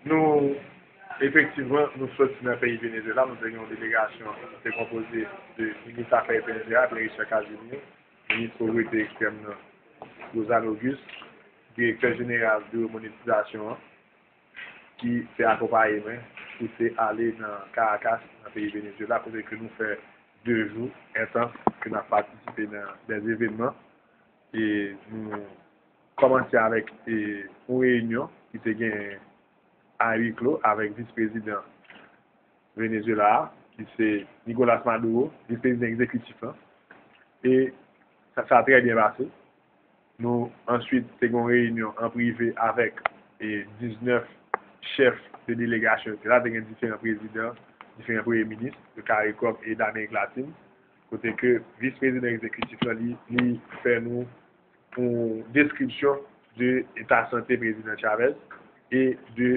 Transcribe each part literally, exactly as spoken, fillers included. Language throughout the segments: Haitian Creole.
Nou, efektivman, nou soti nan peyi Venezuela, nou te gen yon delegasyon ki te konpoze de minis afè etranjè a, Pierre Richard Casimir, minis povrete ekstrèm nan, Rosanne Auguste, direktè jeneral biwo monetizasyon an, ki te akonpaye mwen pou te ale nan Caracas, nan peyi Venezuela, kote ke nou fè de jou entans ke n ap patisipe nan de evènman. E nou kòmanse avèk e, yon reyinyon ki te gen a huis clos avèk vis prezidan Venezuela a, ki se Nicolas Maduro, vis prezidan egzekitif lan. E sa, sa trè byen pase. Nou answit te gen yon reyinyon an prive avèk e, diznèf chèf de delegasyon ki te la, te gen diferan prezidan, diferan premye minis de CARICOM e d'Amerik Latin, kote ke vis prezidan egzekitif lan li, li fè nou yon deskripsyon de eta sante prezidan Chavez e de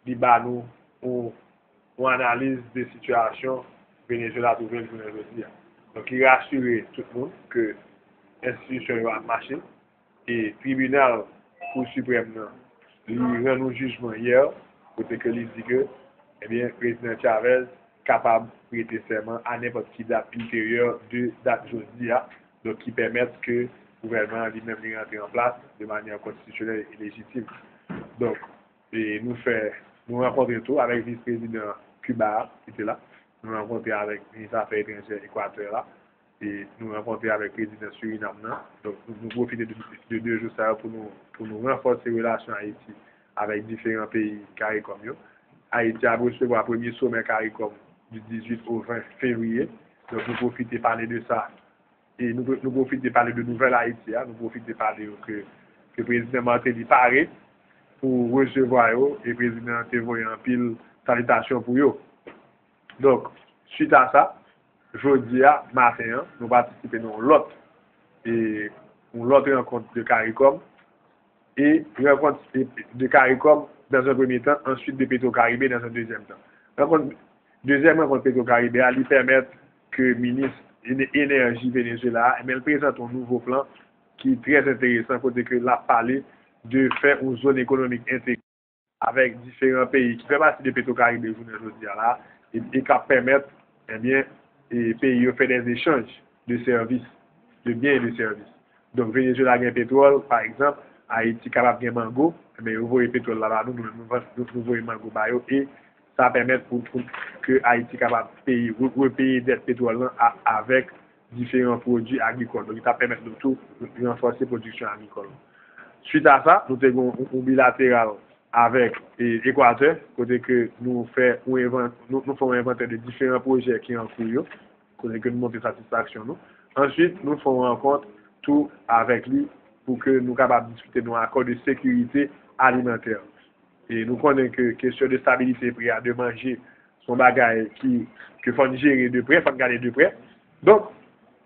li ba nou yon, yon analiz de sitiyasyon Venezuela twouve l jounen jodi a. Donk, li rasire tout moun ke enstitisyon yo ap mache e tribinal Kou Siprèm nan, li rann yon jijman yè, kote ke li di ke, ebyen, prezidan Chavez kapab prete sèman a nenpòt ki dat ilteryè de dat jodi a, donk ki pèmèt ke gouvènman an li menm li rantre an plas de manyè konstitisyonèl e lejitim. Donk, e nou fè, nou rankontre tou avèk vis prezidan Kiba a ki te la. Nou rankontre avèk minis afè etranjè Ekwatè la. E nou rankontre avèk prezidan Surinam nan. Donk, nou, nou pwofite de, de de jou sa yo pou nou, pou nou ranfòse relasyon Ayiti avèk diferan peyi CARICOM yo. Ayiti ap resevwa premye somè CARICOM du dizuit au vingt février. Donk, nou pwofite pale de sa. E nou, nou pwofite pale de nouvèl Ayiti a. Nou pwofite pale yo ke, ke prezidan Martelly pare pou resevwa yo. E prezidan an te voye anpil salitasyon pou yo. Donk, swit a sa, jodi a maten an, nou patisipe nan yon lòt, e, yon lòt rankont de CARICOM, e rankont de CARICOM dans un premier temps, ensuite de Petro Caribe dans un deuxième temps. Rankont, dezyèm rankont Petro Caribe a, li pèmèt ke minis ene- enèji Venezuela a, ebyen, l prezante yon nouvo plan ki trè enteresan, kote ke l ap pale de fè yon zòn ekonomik entegre avèk diferan peyi ki fè pati de Petro Caribe jounen jodi a la, e, e k ap pèmèt, ebyen, e peyi yo fè des échanges de services, de biens et de services. Donk, Venezuela gen petwòl, pa egzanp, Ayiti kapab gen mango, ebyen, yo voye petwòl la ba nou, nou menm nou, nou, nou voye mango ba yo, e sa pèmèt pou, pou ke Ayiti kapab peye, re- repeye dèt petwòl lan a- avèk diferan pwodui agrikòl. Donk, li ta pèmèt nou tou ranfòse pwodiksyon agrikòl. Swit a sa, nou te gen yon, yon bilateral avèk e, Ekwatè, kote ke nou fè yon envan- nou, nou fè yon envantè de diferan pwojè ki an kou yo, kote ke nou montre satisfaksyon nou. Answit, nou fè yon rankont tou avèk li pou ke nou kapab diskite de yon akò de sekirite alimantè. E nou konnen ke kesyon de stabilite pri a, de manje, se yon bagay ki, ke fò n jere de prè, fò n gade de prè. Donk,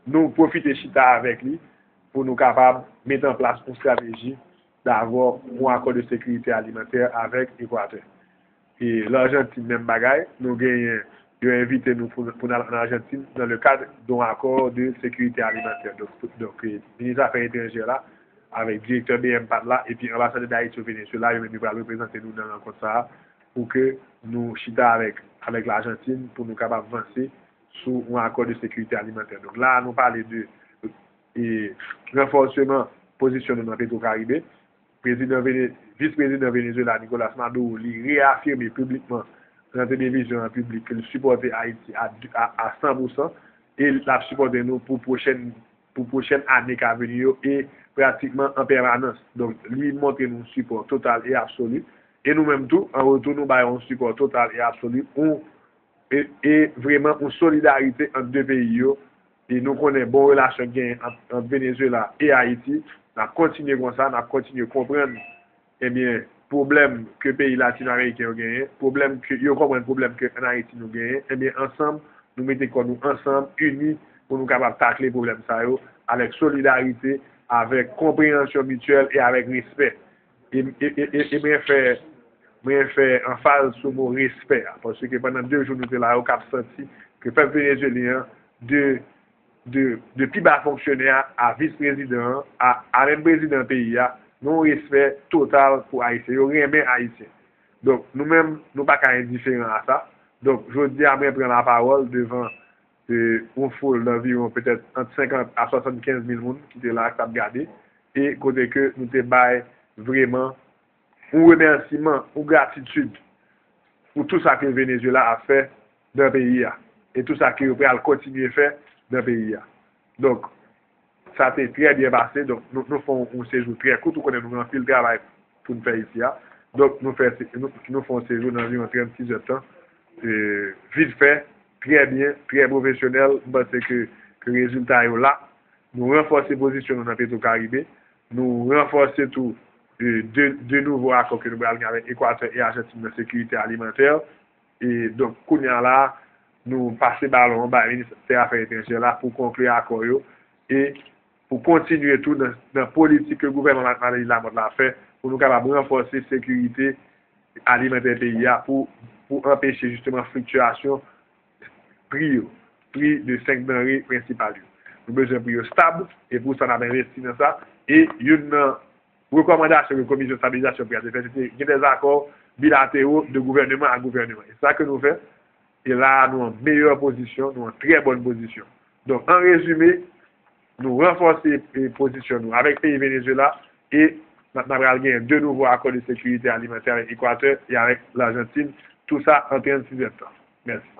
nou pwofite chita avèk li pou nou kapab mete an plas yon estrateji davò yon akò de sekirite alimantè avèk Ekwatè. E Lajantin, menm bagay, nou genyen, yo envite nou pou, pou n al an Lajantin dans le cadre d'un accord de sécurité alimentaire. Donk, donk, e, minis afè etranjè la, avèk direktè B M pat la, epi anbasadè Dayiti o Venezuela, yo menm yo pral reprezante nou nan rankont sa a, pou ke nou chita avèk, avèk Lajantin, pou nou kapab vanse sou yon akò de sekirite alimantè. Donk la, nou pale de, e, ranfòseman pozisyon nou nan Petro Caribe. Prezidan Vene- vis prezidan Venezuela, Nicolas Maduro, li reyafime piblikman nan televizyon an piblik ke l sipòte Ayiti a, a, a san pou san, e l ap sipòte nou pou pwochèn, pou pwochèn ane k ap vini yo, e pratikman an pèmanans. Donk, li montre nou yon sipò total e absoli. E nou menm tou, an retou, nou ba yo yon sipò total e absoli, yon, e, e vrèman yon solidarite ant de peyi yo. E nou konnen bon relasyon k genyen ant, ant Venezuela e Ayiti. N ap kontinye konsa, n ap kontinye konprann, ebyen, pwoblèm ke peyi latino-ameriken yo genyen, pwoblèm ke yo konprann, pwoblèm ke ann Ayiti nou genyen, ebyen, ansanm, nou mete kò nou ansanm, ini, pou nou kapab takle pwoblèm sa yo avèk solidarite, avèk konpreyansyon mityèl e avèk respè. E, e, e, e, e mwen fè, mwen fè anfaz sou mo respè a, paske pandan de jou nou te la yo, k ap santi ke pèp venezuelyen an, de, de, de pi ba fonksyonè a, a vis prezidan an, a, a menm prezidan peyi a, gen yon respè total pou Ayisyen. Yo renmen Ayisyen. Donk, nou menm, nou pa ka endiferan a sa. Donk, jodi a, mwen pran lapawòl devan yon foul danviwon petèt ant senkant a swasannkenz mil moun ki te la, k t ap gade, e kote ke nou te bay vrèman yon remèsiman, yon gratitid pou tou sa ke Venezuela ap fè nan peyi a, e tou sa ke yo pral kontinye fè nan peyi a. Donk, sa te trè byen pase. Donk, nou, nou fè yon, yon sejou trè kout. Ou konnen nou gen anpil travay pou n fè isi a. Donk, nou fè, nou, nou fè yon sejou nan anviwon trannsis èdtan. E, vit fè, trè byen, trè pwofesyonèl. M panse ke, ke rezilta yo la. Nou ranfòse pozisyon nou nan Petro Caribe. Nou ranfòse tou, e, de, de nouvo akò ke nou pral gen avèk Ekwatè e Ajantin nan sekirite alimantè. E donk, kounye a la, nou pase balon an bay Ministè Afè Etranjè la pou konkli akò yo e pou kontinye tou nan, nan politik ke gouvènman Martelly Lamothe la fè pou nou kapab ranfòse sekirite alimantè peyi a pou, pou anpeche jisteman fliktyasyon pri yo, pri de senk danre prensipal yo. Nou bezwen pri yo stab, e pou sa n ap envesti nan sa. E youn nan rekòmandasyon ke Komisyon Estabilizasyon Pri a te fè, se te gen dèzakò bilatero de gouvèneman a gouvèneman. E sa ke nou fè, e la a nou an meyè pozisyon, nou an trè bòn pozisyon. Donk, an rezime, nou ranfòse, e, pozisyon nou avèk peyi Venezuela e n ap, n ap pral gen de nouvo akò de sekirite alimantè avèk Ekwatè e avèk Lajantin, tou sa an trannsis èdtan. Mèsi.